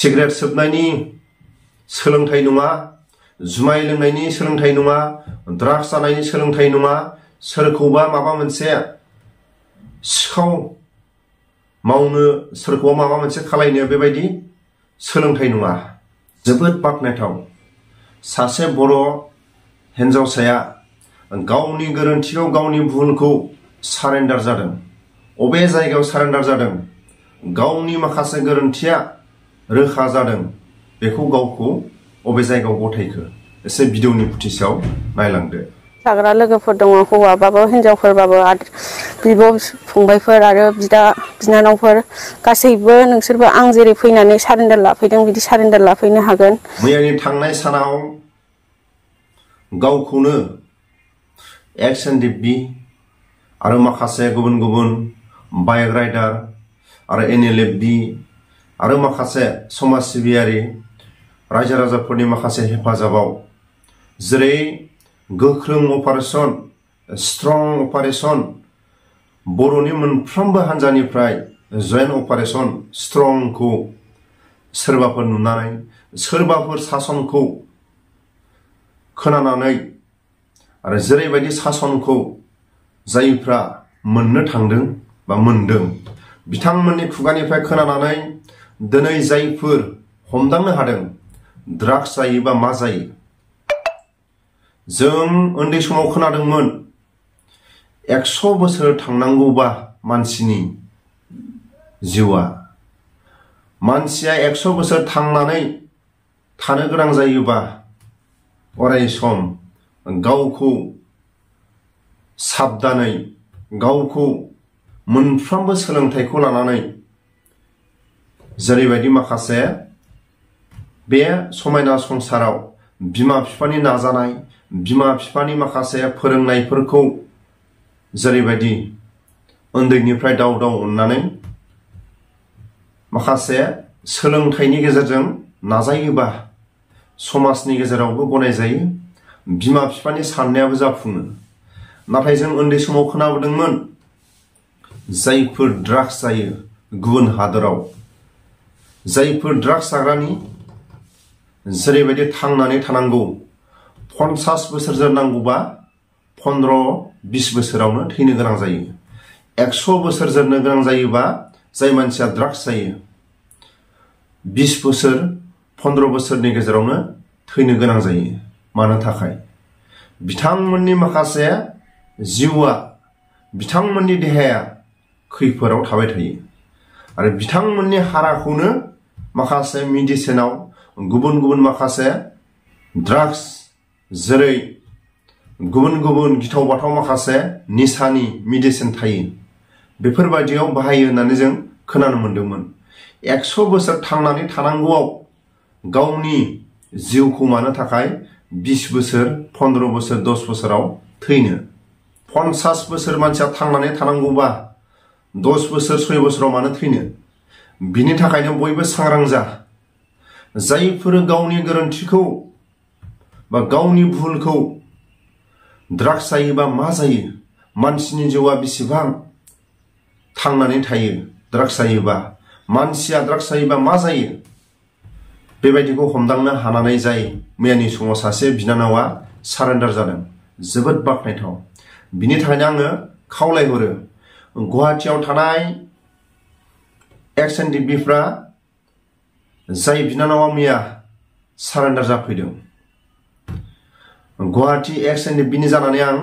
Cigarette सोबनायनि सोलोंथाइ नङा, जुमाय लोंनायनि सोलोंथाइ नङा, ड्राग्स जानायनि सोलोंथाइ नङा, सोरखौबा माबा मोनसे सिखाव मावनो, सोरखौबा माबा मोनसे खालायनो बेबायदि सोलोंथाइ नङा। जोबोद बाख्नायथाव सासे बर' हिन्जावसाया गावनि गोरोन्थिखौ, गावनि भुलखौ सारेन्डार जादों। अबे जायगायाव सारेन्डार जादों, गावनि माखासे गोरोन्थिया रोखा जादों, बेखौ गावखौ अबे जायगायाव गथायखो एसे भिडिअनि फुटेजआव नायलांदो। थाग्रा लोगोफोर दङ, हौवाबाबो हिन्जावफोरबाबो, बिब' फंबायफोर आरो बिदा बिनानावफोर गासैबो नोंसोरबो आं जेरै फैनानै सारेन्डार लाफैदों बिदि सारेन्डार लाफैनो हागोन। मैयानि थांनाय सानाव गावखौनो एक्स-एन-डि-पि आरो माखासे गुबुन गुबुन बाइक राइडार आरो NLFB आरो माखासे समाज सिबियारि रायजो राजाफोरनि माखासे हेफाजाबाव जेरै गोख्रों अपारेशन, स्ट्रं अपारेशन, बर'नि मोनफ्रोमबो हान्जानिफ्राय जयेन्ट अपारेशन स्ट्रंखौ सोरबाफोर नुनानै, सोरबाफोर सासनखौ खोनानानै आरो जेरैबायदि सासनखौ जायफ्रा मोननो थांदों बा मोनदों, बिथांमोननि खुगानिफ्राय खोनानानै दिनै जायफोर हमदांनो हादों ड्राग्स जायोबा मा जायो। जों उन्दै समाव खोनादोंमोन 100 बोसोर थांनांगौबा मानसिनि जिउआ, मानसिया 100 बोसोर थांनानै थानो गोनां जायोबा अराय सम गावखौ साबधानै, गावखौ मोनफ्रोमबो सोलोंथाइखौ लानानै जेरैबायदि माखासे बे समायना संसाराव बिमा बिफानि नाजानाय, बिमा बिफानि माखासे फोरोंनायफोरखौ जेरैबायदि उन्दैनिफ्राय दाव दाव अननानै माखासे सोलोंथाइनि गेजेरजों नाजायोबा समाजनि गेजेरावबो गनायजायो, बिमा बिफानि साननायाबो जाफुङो। नाथाय जों उन्दै समाव खोनाबोदोंमोन जायफोर ड्राग्स जायो गुबुन हादराव, जायफोर ड्राग्स जाग्रानि जेरैबायदि थांनानै थानांगौ 50 बोसोर जोरनांगौबा 15-20 बोसोरावनो थैनो गोनां जायो। 100 बोसोर जोरनो गोनां जायोबा जाय मानसिया ड्राग्स जायो 20 बोसोर 15 बोसोरनि गेजेरावनो थैनो गोनां जायो। मानो थाखाय? बिथांमोननि माखासे जिउआ, बिथांमोननि देहाया खैफोदाव थाबाय थायो आरो बिथांमोननि हाराखौनो माखासे मेडिसिनाव गुबुन गुबुन माखासे ड्राग्स, जेरै गुबुन गुबुन गिथाव बाथाव माखासे निसानि मेडिसिन थायो, बेफोरबायदियाव बाहायो होननानै जों खोनानो मोनदोंमोन। 100 बोसोर थांनानै थानांगौआव गावनि जिउखौ मानो थाखाय 20 बोसोर 15 बोसोर 10 बोसोराव थैनो, 50 बोसोर मानसिया थांनानै थानांगौबा 10 बोसोर 6 बोसोराव मानो थैनो। बिनि थाखायनो बयबो सांग्रां जा। जायफोर गावनि गोरोन्थिखौ बा गावनि भुलखौ, ड्राग्स जायोबा मा जायो, मानसिनि जिउआ बेसेबां थांनानै थायो, ड्राग्स जायोबा मानसिया ड्राग्स जायोबा मा जायो, बेबायदिखौ हमदांनो हानानै जाय मैयानि समाव सासे बिनानावा सारेन्डार जादों, जोबोद बाख्नायथाव। बिनि थाखायनो आङो खावलायहरो गुवाहाटियाव थानाय एक्स-एन-डि-पिफ्रा जाय बिनानावा मैया सारेन्डार जाफैदों, गुवाहाटि एक्स-एन-डि-पिनि जानानै आं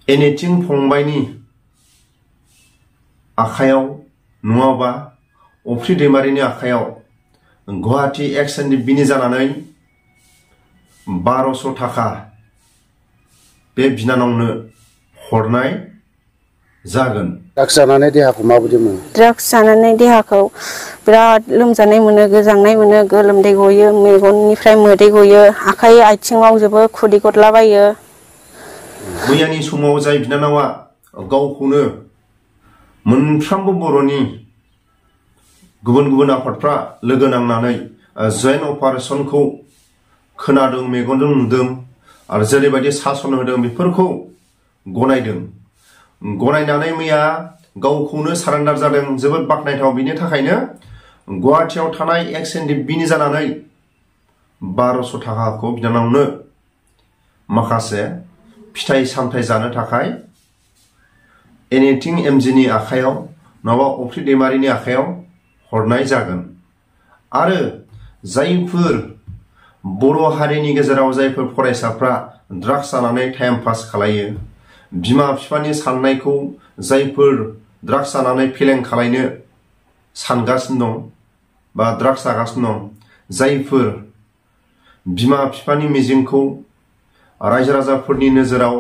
एनिथिं फंबायनि आखायाव नङाबा अफ्रि दैमारिनि आखायाव गुवाहाटि एक्स-एन-डि-पिनि जानानै 1200 थाखा बे बिनानावनो हरनाय जागोन। ड्राग्स जानानै देहाखौ माबायदि मोनो? ड्राग्स जानानै देहाखौ बिराद लोमजानाय मोनो, गोजांनाय मोनो, गोलोमदै गयो, मेगननिफ्राय मोदै गयो, आखाइ आथिङाव जोबोद खुदै गदलाबायो। मैयानि समाव जाय बिनानावा गावखौनो मोनफ्रोमबो बर'नि गुबुन गुबुन आफादफ्रा लोगो नांनानै जयेन्ट अपारेशनखौ खोनादों, मेगनजों नुदों आरो जेरैबायदि सासन होदों बेफोरखौ गनायदों। गनायनानै मैया गावखौनो सारेन्डार जादों, जोबोद बाख्नायथाव। बिनि थाखायनो गुवाहाटीयाव थानाय एक्स एनडिबिनि जानानै 1200 थाखाखौ बिनानावनो माखासे फिथाइ सामथाइ जानो थाखाय एनिथिं एमजिनि आखायाव नङाबा अफ्रि दैमारिनि आखायाव हरनाय जागोन। आरो जायफोर बर' हारिनि गेजेराव जायफोर फरायसाफ्रा ड्राग्स जानानै टाइम पास खालायो, बिमा बिफानि साननायखौ जायफोर ड्राग्स जानानै फेलें खालायनो सानगासिनो दं बा ड्राग्स जागासिनो दं, जायफोर बिमा बिफानि मिजिंखौ रायजो राजाफोरनि नोजोराव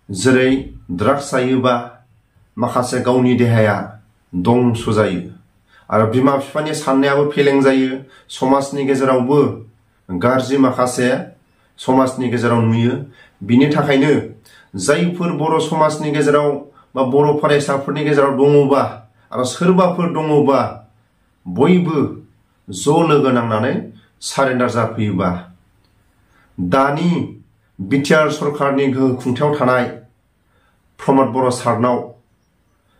जेरै ड्राग्स जायोबा माखासे गावनि देहाया दंस जायो आरो बिमा बिफानि साननायाबो फेलें जायो, समाजनि गेजेरावबो गाज्रि माखासे समाजनि गेजेराव नुयो। बिनि थाखायनो जायफोर बर' समाजनि गेजेराव बा बर' फरायसाफोरनि गेजेराव दङबा आरो सोरबाफोर दङबा बयबो ज' लोगो नांनानै सारेन्डार जाफैयोबा दानि बिटिआर सरकारनि गोहो खुंथायाव थानाय प्रमद बर' सारनाव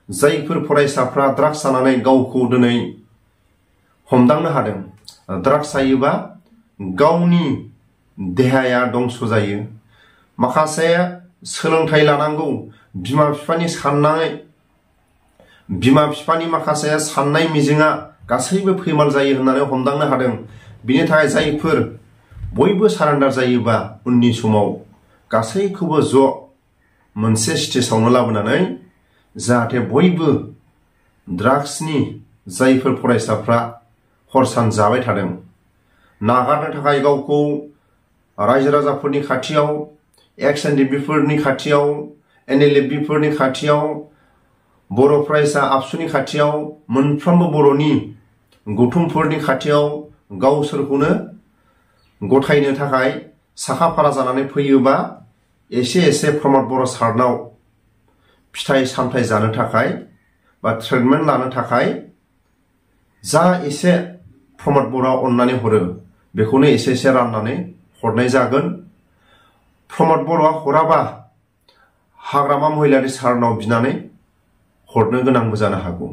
जायफोर फरायसाफ्रा ड्राग्स जानानै गावखौ दिनै हमदांनो हादों, ड्राग्स जायोबा गावनि देहाया दंस जायो, माखासे सोलोंथाइ लानांगौ, बिमा बिफानि साननाय, बिमा बिफानि माखासे साननाय मिजिङा गासैबो फैमाल जायो होननानै हमदांनो हादों। बिनि थाखाय जायफोर बयबो सारेन्डार जायोबा उननि समाव गासैखौबो ज' मोनसे स्टेजावनो लाबोनानै जाहाथे बयबो ड्राग्सनि जायफोर फरायसाफ्रा हरसान जाबाय थादों नागारनो थाखाय गावखौ रायजो राजाफोरनि खाथियाव, एक्स एनडिबिफोरनि खाथियाव, एनएलएफबिफोरनि खाथियाव, बर' फरायसा आबसुनि खाथियाव, मोनफ्रोमबो बर'नि गौथुमफोरनि खाथियाव गावसोरखौनो गथायनो थाखाय साखा फारा जानानै फैयोबा एसे एसे प्रमद बर' सारनाव फिथाइ सामथाइ जानो थाखाय बा ट्रिटमेन्ट लानो थाखाय जा एसे प्रमद बर'आ अननानै हरो बेखौनो एसे एसे राननानै हरनाय जागोन। प्रमद बर'आ हराबा हाग्रामा महिलारि सारनाव बिनानै हरनो गोनांबो जानो हागौ।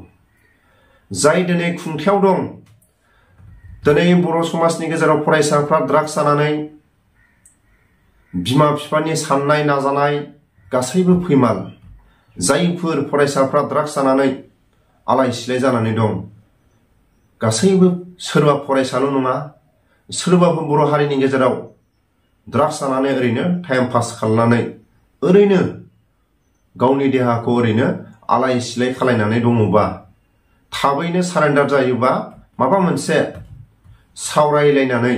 जाय दिनै खुंथायाव दं, दिनै बर' समाजनि गेजेराव फरायसाफ्रा ड्राग्स जानानै बिमा बिफानि साननाय नाजानाय गासैबो फैमाल, जायफोर फरायसाफ्रा ड्राग्स जानानै आलाय सिलाय जानानै दं, गासैबो सोरबा फरायसाल' नङा, सोरबाबो बर' हारिनि गेजेराव ड्राग्स जानानै ओरैनो टाइम पास खालामनानै ओरैनो गावनि देहाखौ ओरैनो आलाय सिलाय खालायनानै दङबा थाबैनो सारेन्डार जायोबा माबा मोनसे सावरायलायनानै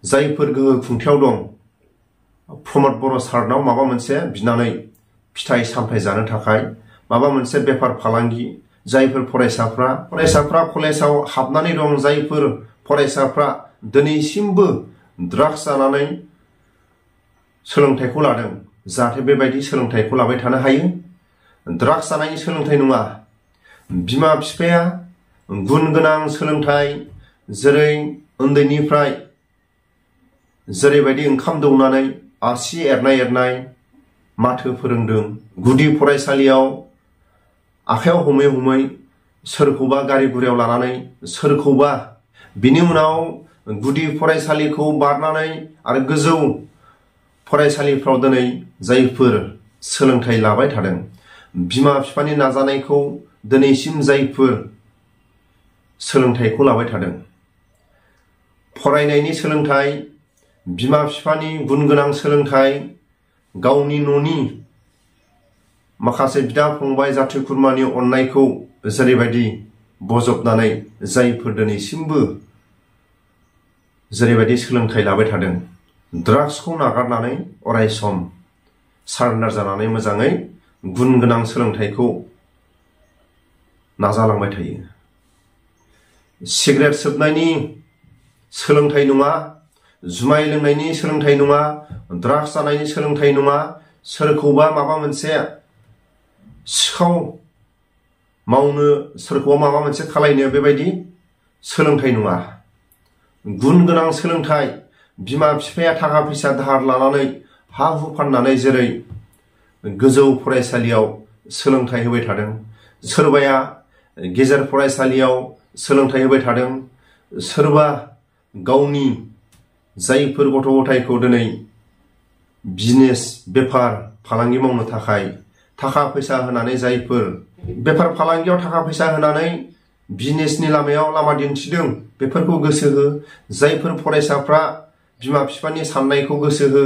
जायफोर गोहो खुंथायाव दं प्रमद बर' सारनाव माबा मोनसे बिनानै फिथाइ सामथाइ जानो थाखाय माबा मोनसे बेफार फालांगि, जायफोर फरायसाफ्रा कलेजाव हाबनानै दं, जायफोर फरायसाफ्रा दिनैसिमबो ड्राग्स जानानै सोलोंथाइखौ लादों, जाहाथे बेबायदि सोलोंथाइखौ लाबाय थानो हायो। ड्राग्स जानायनि सोलोंथाइ नङा, बिमा बिफाया गुन गोनां सोलोंथाइ जेरै उन्दैनिफ्राय जेरैबायदि ओंखाम दौनानै आसि एरनाय माथो फोरोंदों, गुदि फरायसालियाव आखायाव हमै हमै सोरखौबा गारि गुरायाव लानानै सोरखौबा बिनि उनाव गुदि फरायसालिखौ बारनानै आरो गोजौ फरायसालिफ्राव दिनै जायफोर सोलोंथाइ लाबाय थादों, बिमा बिफानि नाजानायखौ दिनैसिम जायफोर सोलोंथाइखौ लाबाय थादों, फरायनायनि सोलोंथाइ, बिमा बिफानि गुन गोनां सोलोंथाइ, गावनि न'नि माखासे बिदा फंबाय जाथि खुरमानि अननायखौ जेरैबायदि बजबनानै जायफोर दिनैसिमबो जेरैबायदि सोलोंथाइ लाबाय थादों, ड्राग्सखौ नागारनानै अरायसम सारेन्डार जानानै मोजाङै गुन गोनां सोलोंथाइखौ नाजालांबाय थायो। सिगारेट सोबनायनि सोलोंथाइ नङा, जुमाय लोंनायनि सोलोंथाइ नङा, ड्राग्स जानायनि सोलोंथाइ नङा, सोरखौबा माबा मोनसे सिखाव मावनो, सोरखौबा माबा मोनसे खालायनो बेबायदि सोलोंथाइ नङा। गुन गोनां सोलोंथाइ, बिमा बिफाया थाखा फैसा दाहार लानानै हा हु फाननानै जेरै गोजौ फरायसालियाव सोलोंथाइ होबाय थादों, सोरबाया गेजेर फरायसालियाव सोलोंथाइ होबाय थादों, सोरबा गावनि जायफोर गथ' गथायखौ दिनै बिजनेस बेफार फालांगि मावनो थाखाय थाखा फैसा होनानै जायफोर बेफार फालांगियाव थाखा फैसा होनानै बिजनेसनि लामायाव लामा दिन्थिदों बेफोरखौ गोसो हो। जायफोर फरायसाफ्रा बिमा बिफानि साननायखौ गोसो हो,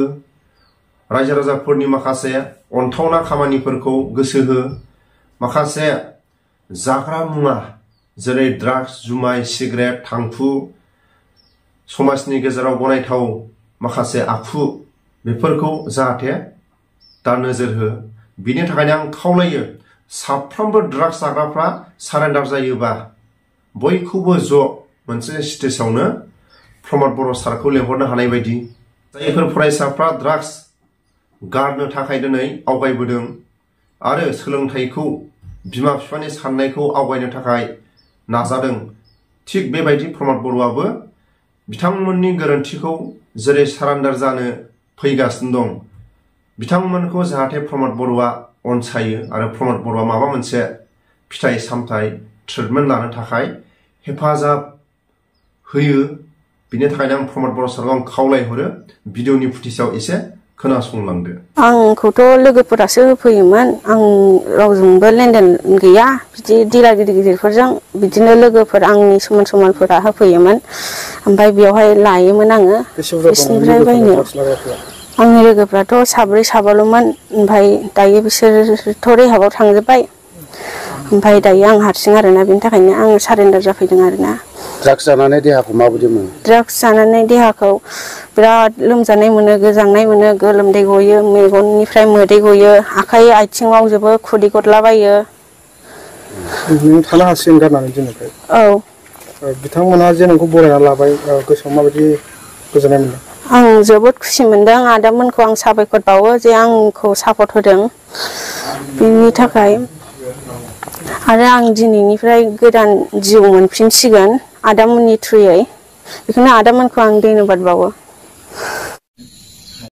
रायजो राजाफोरनि माखासे अनथावना खामानिफोरखौ गोसो हो, माखासे जाग्रा मुवा जेरै ड्राग्स, जुमाय, सिगारेट, थांखु, समाजनि गेजेराव गनायथाव माखासे आखु बेफोरखौ जाहाथे दा नोजोर हो। बिनि थाखायनो आं खावलायो साफ्रोमबो ड्राग्स जाग्राफ्रा सारेन्डार जायोबा बयखौबो ज' मोनसे स्टेजावनो प्रमद बर' सारखौ लेंहरनो हानाय बायदि। जायफोर फरायसाफ्रा ड्राग्स गारनो थाखाय दिनै आवगायबोदों आरो सोलोंथाइखौ बिमा बिफानि साननायखौ आवगायनो थाखाय नाजादों, थिग बेबायदि प्रमद बर'आबो बिथांमोननि गोरोन्थिखौ जेरै सारेन्डार जानो फैगासिनो दं, बिथांमोनखौ जाहाथे प्रमद बर'आ अनसायो आरो प्रमद बर'आ माबा मोनसे फिथाइ सामथाइ ट्रिटमेन्ट लानो थाखाय हेफाजाब होयो। बिनि थाखायनो आं प्रमद बर' सारखौ खावलायहरो भिडिअनि फुटेजाव एसे खोनासंलांदो। आंखौथ' लोगोफोरासो होफैयोमोन, आं रावजोंबो लेनदेन गैया बिदि डिलार गिदिर गिदिरफोरजों। बिदिनो लोगोफोर आंनि समान समानफोरा होफैयोमोन, ओमफ्राय बेवहाय लायोमोन आङो बिसोरनिफ्राय बायनो। आंनि लोगोफ्राथ' साब्रै साबाल'मोन, ओमफ्राय दायो बिसोरथ' रेहाबाव थांजोब्बाय, ओमफ्राय दायो आं हारसिं आरोना, बिनि थाखायनो आं सारेन्डार जाफैदों आरोना। ड्राग्स जानानै देहाखौ माबायदि मोनो? ड्राग्स जानानै देहाखौ बिराद लोमजानाय मोनो, गोजांनाय मोनो, गोलोमदै गयो, मेगननिफ्राय मोदै गयो, आखाइ आथिङाव जोबोद खुदै गदलाबायो। नों थानो हासिगोन गारनानै जोंनिफ्राय? औ। बिथांमोनहा जे नोंखौ बरायना लाबाय, गोसोआव माबायदि गोजोननाय मोनदों? आं जोबोद खुसि मोनदों। आदामोनखौ आं साबायखर बावो जे आंखौ सापर्ट होदों बिनि थाखाय। आरो आं दिनैनिफ्राय गोदान जिउ मोनफिनसिगोन आदामोननि थ्रुयै, बेखौनो आदामोनखौ आं धन्यबाद बावो।